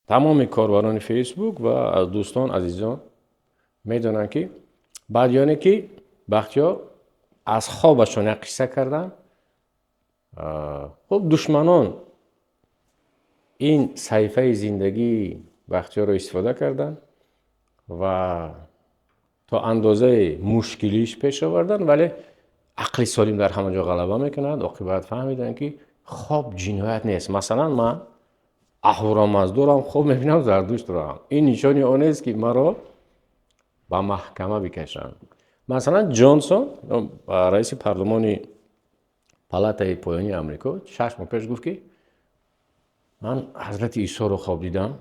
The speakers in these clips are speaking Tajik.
Тамоми корбарони Фейсбук ва аз дӯстон, азизон медонанд, ки баъд ёне ки Бахтиёр аз хобашон як қисса карданд. Хуб, душманон ин саҳифаи зиндагии Бахтиёрро истифода карданд ва то андозаи мушкилиш пеш оварданд, вале ақли солим дар ҳама ҷо ғалаба мекунад. Оқибат фаҳмиданд, ки хоб ҷиноят нест. Масалан, ман аҳурамаздорам, хоб мебинам, зардуштроам. Ин нишони он нест, ки маро ба маҳкама бикашанд. Масалан, Ҷонсон, раиси парлумони палатаи поёнии Амрико, 6 моҳ пеш гуфт, ки ман ҳазрати Исоро хоб дидам,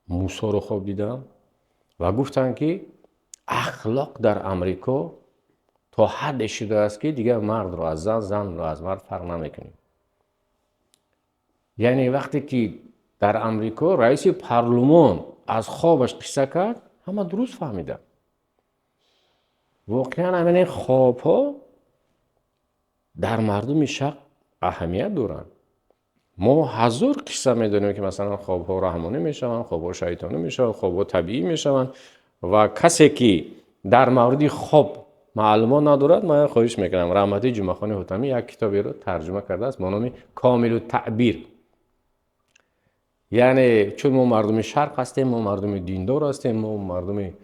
Мусоро хоб дидам, ва гуфтанд, ки ахлоқ дар Амрико то ҳадде шудааст, ки дигар мардро аз зан, занро аз мард фарқ намекунем. Яъне вақте ки дар Амрико раиси парлумон аз хобаш қисса кард, ҳама дуруст фаҳмиданд. Воқеан ҳамин хобҳо дар мардуми шарқ аҳамият доранд. Мо ҳазор қисса медонем, ки масалан хобҳо раҳмонӣ мешаванд, хобҳо шайтонӣ мешаванд, хобҳо табиӣ мешаванд, ва касе ки дар мавриди хоб маълумот надорад, ман хоҳиш мекунам, раҳматии Ҷумъахони Ҳутамӣ як китоберо тарҷума кардааст бо номи Комилу таъбир. Яъне чун мо мардуми шарқ ҳастем, мо мардуми диндор ҳастем, мо мардуми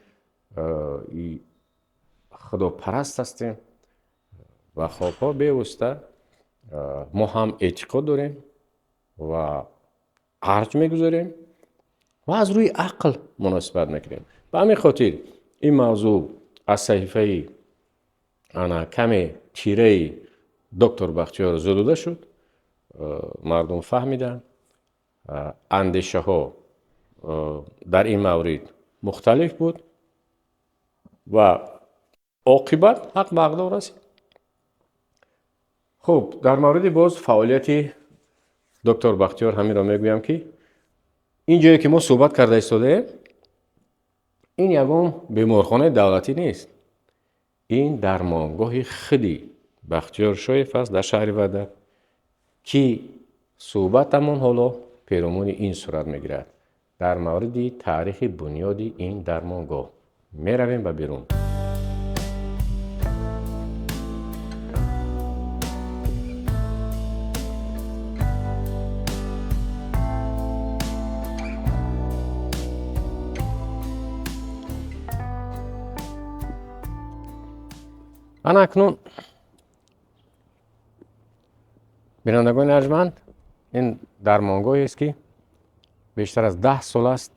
худопараст ҳастем ва хобҳо бевосита мо ҳам эътиқод дорем ва арҷ мегузорем ва аз рӯи ақл муносибат мекунем. Ба ҳамин хотир ин мавзӯъ аз саҳифаи ана каме тираи доктор Бахтиёр зудуда шуд. Мардум фаҳмиданд, андешаҳо дар ин маврид мухталиф буд ва оқибат ҳақ ба ҳақдор расид. Хуб, дар мавриди боз фаъолияти доктор Бахтиёр ҳаминро мегӯям, ки ин ҷое ки мо суҳбат карда истодаем, ин ягон беморхонаи давлатӣ нест, ин дармонгоҳи худи Бахтиёр Шоев аст дар шаҳри Ваҳдат, ки суҳбатамон ҳоло перомуни ин сурат мегирад, дар мавриди таърихи бунёди ин дармонгоҳ. Меравем ба берун. Ана акнун, бинандагони арҷманд, ин дармонгоҳест, ки бештар аз 10 сол аст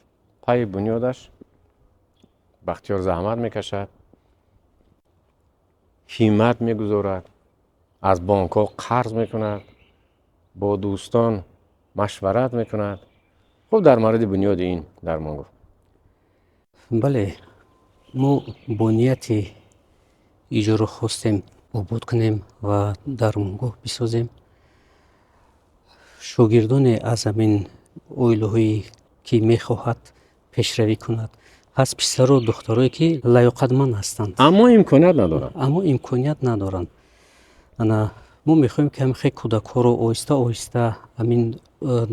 пайи бунёдаш Бахтиёр заҳмат мекашад, ҳиммат мегузорад, аз бонкҳо қарз мекунад, бо дӯстон машварат мекунад. Хуб, дар мавриди бунёди ин дармонгоҳ. Бале, мо бо нияти иҷоро хостем обод кунем ва дармонгоҳ бисозем. Шогирдоне аз ҳамин оилаҳое, ки мехоҳад пешравӣ кунад, ҳаст, писару духтарое, ки лаёқатманд ҳастанд, аммо имконият надоранд. Аммо имконият надоранд. Ана мо мехоҳем, ки ҳамин хел кӯдакҳоро оҳиста оҳиста ҳамин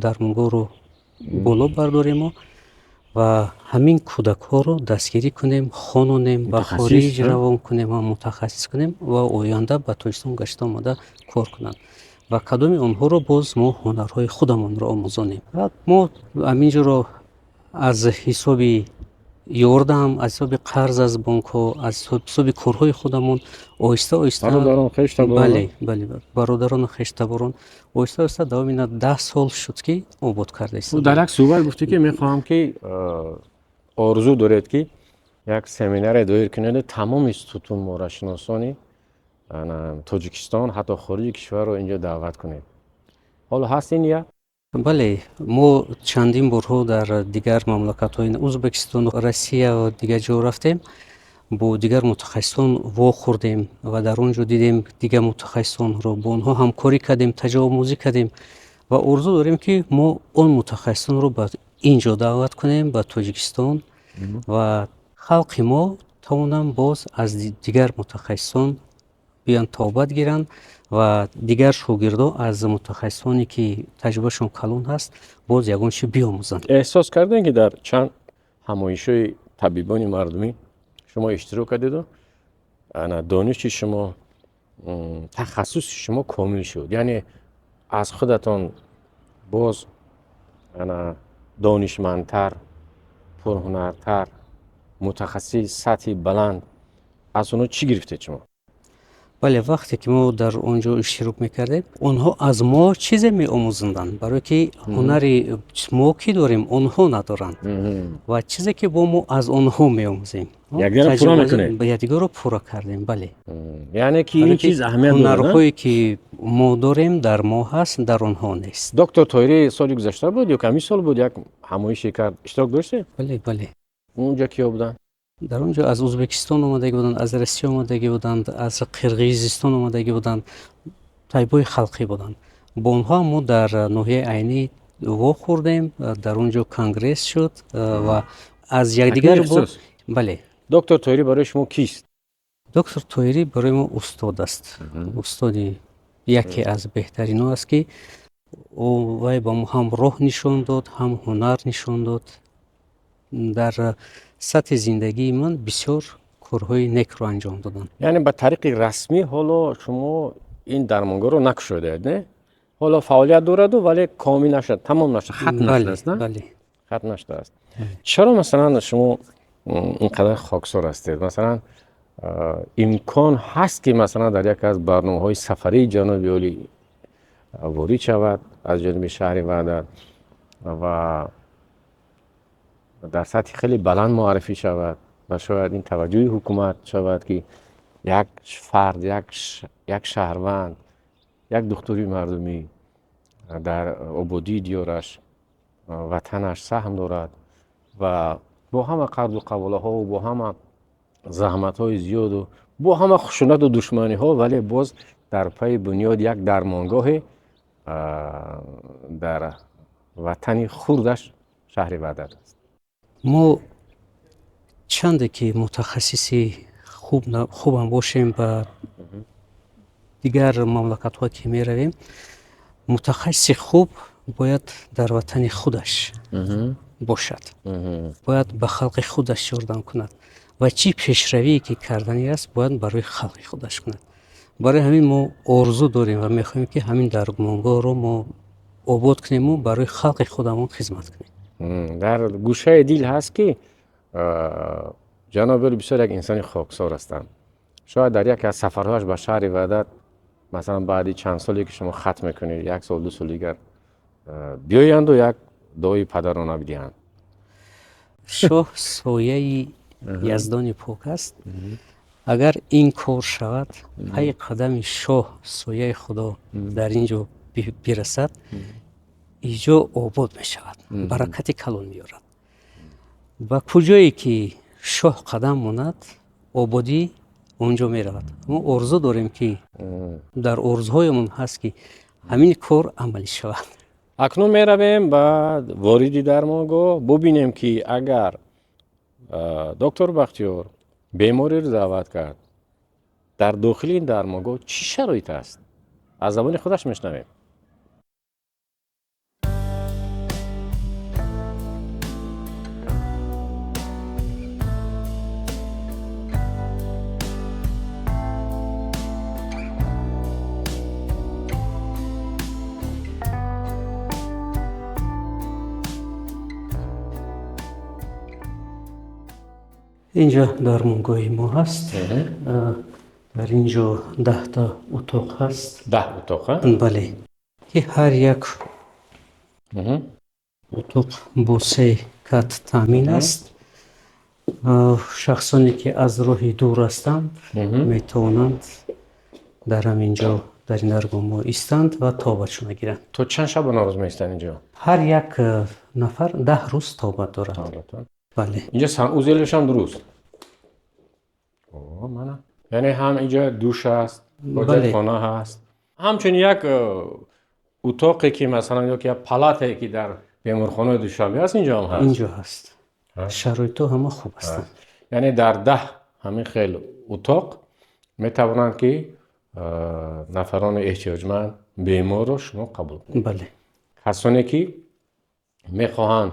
дармонгоҳро боло бардорему ва ҳамин кӯдакҳоро дастгирӣ кунем, хононем, ба Мутахассис, хориҷ а? равон кунем ва мутахассис кунем ва оянда ба Тоҷикистон гашта омада кор кунанд, ва кадоми онҳоро боз мо ҳунарҳои худамонро омӯзонем. Ва мо ҳамин ҷоро аз ҳисоби ёрдам, аз ҳисоби қарз аз бонкҳо, аз ҳисоби корҳои худамон оҳиста оҳиста бародарон, хештаборон. Бале, бародарону хештаборон оҳиста оҳиста давоми ина 10 сол шуд, ки обод карда Дар истодаем. як суҳбат гуфтӣ, ки мехоҳам, ки орзу доред, ки як семинаре доир кунеду тамоми сутунморашиносони Тоҷикистон, ҳатто хориҷи кишварро инҷо даъват кунед. Ҳоло ҳаст ин ният? Бале, мо чандин борҳо дар дигар мамлакатҳои Узбекистон, Россия ва дигар ҷо рафтем, бо дигар мутахассисон вохӯрдем ва дар он ҷо дидем дигар мутахассисонро, бо онҳо ҳамкорӣ кардем, таҷрибаомӯзӣ кардем ва орзу дорем, ки мо он мутахассисонро ба ин ҷо даъват кунем, ба Тоҷикистон, ва халқи мо тавонанд боз аз дигар мутахассисон биёянд, тобат гиранд ва дигар шогирдо аз мутахассисоне ки таҷрибашон калон ҳаст, боз ягон чи биомӯзанд. Эҳсос кардем, ки дар чанд ҳамоишҳои табибони мардумӣ шумо иштирок кардеду ана дониши шумо, тахассуси шумо комил шуд, яъне аз худатон боз ана донишмандтар, пурҳунартар, мутахассиси сатҳи баланд аз онҳо чӣ гирифтед шумо? Бале, вақте ки мо дар он ҷо иштирок мекардем, онҳо аз мо чизе меомӯзонданд, барое ки ҳунари мо ки дорем, онҳо надоранд, ва чизе ки бо мо аз онҳо меомӯзем, якдигарро пурра мекунед? Якдигарро пурра кардем, бале. Яъне ки ин чиз аҳамият дорад? Ҳунарҳое ки мо дорем, дар мо ҳаст, дар онҳо нест. Доктор Тоҳирӣ соли гузашта буд ё ками сол буд, як ҳамоише кард, иштирок доштед? Бале, бале. Унҷо киё буданд? Дар он ҷо аз Ӯзбекистон омадагӣ буданд, аз Россия омадагӣ буданд, аз Қирғизистон омадагӣ буданд, табибои халқӣ буданд. Бо онҳо мо дар ноҳияи Айнӣ вохӯрдем, дар он ҷо конгресс шуд ва аз якдигар. Бале. Доктор Тоҳирӣ барои шумо кист? Доктор Тоҳирӣ барои мо устод аст, устоди яке аз беҳтарино аст, ки вай ба мо ҳам роҳ нишон дод, ҳам ҳунар нишон дод. Дар сатҳи зиндагии ман бисёр корҳои некро анҷом доданд. Яъне ба тариқи расмӣ ҳоло шумо ин дармонгоҳро накушодаед, не? Ҳоло фаъолият дораду, вале комил нашуда, тамом нашуда, хатм нашудааст, на? Бале. Хатм нашудааст. Чаро масалан шумо ин қадар хоксор ҳастед? Масалан, имкон ҳаст, ки масалан дар яке аз барномаҳои сафарии ҷаноби олӣ ворид шавад аз ҷониби шаҳри Ваҳдат ва дар сатҳи хеле баланд муаррифӣ шавад ва шояд ин таваҷҷӯҳи ҳукумат шавад, ки як фард, як шаҳрванд, як духтури мардумӣ дар ободии диёраш, ватанаш саҳм дорад ва бо ҳама қарзу қаволаҳову бо ҳама заҳматҳои зиёду бо ҳама хушунату душманиҳо, вале боз дар пайи бунёди як дармонгоҳе дар ватани хурдаш шаҳри Ваҳдат аст. Мо чанде ки мутахассиси хубам бошем, ба дигар мамлакатҳо ки меравем, мутахассиси хуб бояд дар ватани худаш бошад, бояд ба халқи худаш ёрдам кунад ва чӣ пешравие ки карданӣ аст, бояд барои халқи худаш кунад. Барои ҳамин мо орзу дорем ва мехоҳем, ки ҳамин дармонгоҳро мо обод кунему барои халқи худамон хизмат кунем. Дар гӯшаи дил ҳаст, ки ҷаноби олӣ бисёр як инсони хоксор ҳастанд. Шояд дар яке аз сафарҳояш ба шаҳри Ваҳдат, масалан баъди чанд соле ки шумо хатм мекунед, як сол, 2 соли дигар, биёянду як дуои падарона бидиҳанд. Шоҳ сояи яздони пок аст. Агар ин кор шавад, пайи қадами шоҳ, сояи худо дар ин ҷо бирасад, иҷо обод мешавад, баракати калон меорад. Ба куҷое ки шоҳ қадам монад, ободӣ он ҷо меравад. Мо орзу дорем, ки дар орзуҳоямон ҳаст, ки ҳамин кор амалӣ шавад. Акнун меравем ба вориди дармонгоҳ, бубинем, ки агар доктор Бахтиёр бемореро даъват кард, дар дохили ин дармонгоҳ чӣ шароит аст, аз забони худаш мешунавем. Инҷо дармонгоҳи мо ҳаст. Дар ин ҷо 10та утоқ ҳаст. 10 утоқ? Бале, ки ҳар як утоқ бо се кат таъмин аст. Шахсоне ки аз роҳи дур ҳастанд, метавонанд дар ҳамин ҷо, дар ин даргоҳ истанд ва тобатшона гиранд. То чанд шабонарӯз меистанд инҷо? Ҳар як нафар 10 рӯз тобат дорад. Бале. Инҷо санузелашам дуруст мана, яъне ҳам инҷо душ аст, ҳоҷатхона ҳаст, ҳамчунин як утоқе ки масалан ё ки як палатае ки дар беморхонаи Душанбе ҳаст, инҷо ҳам ҳаст. Инҷо ҳаст, шароитҳо ҳама хуб ҳастанд. Яъне дар 10 ҳамин хел утоқ метавонанд, ки Нафарони эҳтиёҷманд, беморро шумо қабул кунед. Бале. Касоне ки мехоҳанд,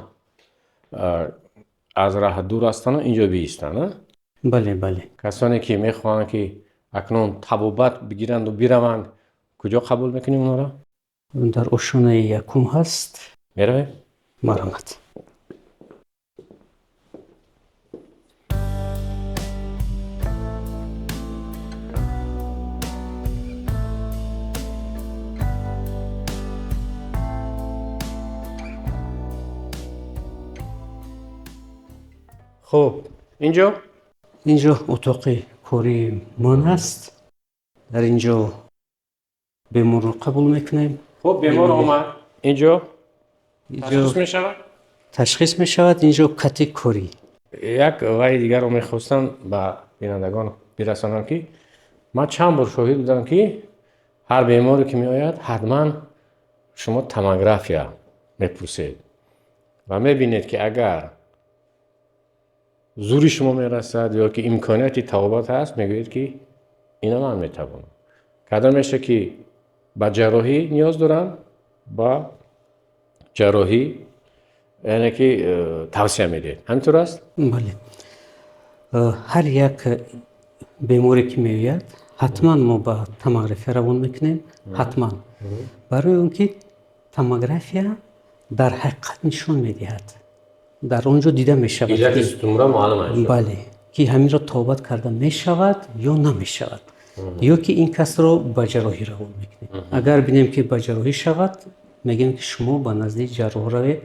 аз раҳ дур ҳастану инҷо биистанд. Бале, бале. Касоне ки мехоҳанд, ки акнун табобат бигиранду бираванд, куҷо қабул мекунем онҳоро? Дар ошёнаи якум ҳаст. Меравем. Марҳамат. Хуб, инҷо? Инҷо утоқи кории ман аст. Дар инҷо беморро қабул мекунем. Хуб, бемор омад, инҷо ташхис мешавад. Ташхис мешавад, инҷо кати корӣ. Як вай дигарро мехостам ба бинандагон бирасонам, ки ман чанд бор шоҳид будам, ки ҳар беморе ки меояд, ҳатман шумо томография мепурсед ва мебинед, ки агар зури шумо мерасад ё ки имконияти табобат ҳаст, мегӯед, ки ина ман метавонам. Кадом меша ки ба ҷарроҳӣ ниёз дорам, ба ҷарроҳӣ, яъне ки тавсия медиҳед. Ҳаминтур аст? Бале, ҳар як беморе ки меояд, ҳатман мо ба томография равон мекунем, ҳатман, барои он ки томография дар ҳақиқат нишон медиҳад, дар он ҷо дида мешавад. Иллати сутунмӯра маълум аст. Бале, ки ҳаминро табобат карда мешавад ё намешавад, ё ки ин касро ба ҷарроҳӣ равон мекунем. Агар бинем, ки ба ҷарроҳӣ шавад, мегӯем, ки шумо ба назди ҷарроҳ равед,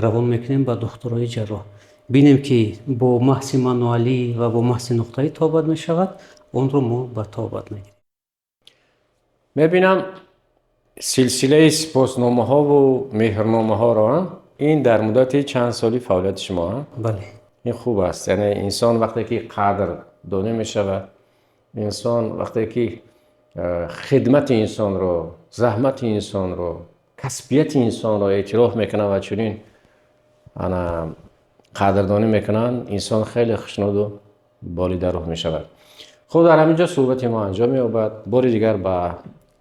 равон мекунем ба духтурои ҷарроҳ. Бинем, ки бо маҳси мануалӣ ва бо маҳси нуқтаӣ табобат мешавад, онро мо ба табобат мегирем. Мебинам силсилаи сипосномаҳову меҳрномаҳоро. Ин дар муддати чанд соли фаъолияти шумо? Бале. Ин хуб аст, яъне инсон вақте ки қадрдонӣ мешавад, инсон вақте ки хидмати инсонро, заҳмати инсонро, касбияти инсонро эътироф мекунанд ва чунин ана қадрдонӣ мекунанд, инсон хеле хушнуду болида рӯҳ мешавад. Хуб, дар ҳамин ҷо суҳбати мо анҷом меёбад. Бори дигар ба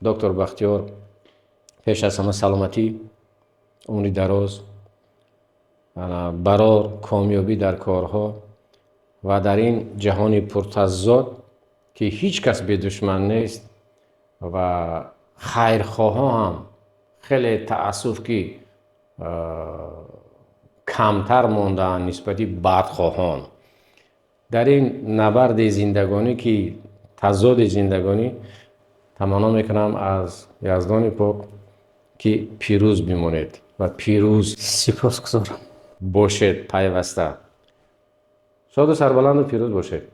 доктор Бахтиёр пеш аз ҳама саломатӣ, умри дароз, барор комёбӣ дар корҳо ва дар ин ҷаҳони пуртазод, ки ҳеҷ кас бедушман нест ва хайрхоҳон ҳам хеле таассуф, ки камтар мондаанд нисбати бадхоҳон, дар ин набарди зиндагонӣ, ки тазоди зиндагонӣ, таманно мекунам аз Яздони пок, ки пирӯз бимонед ва пирӯз Сипосгузорам. бошед, пайваста шоду сарбаланду пирӯз бошед.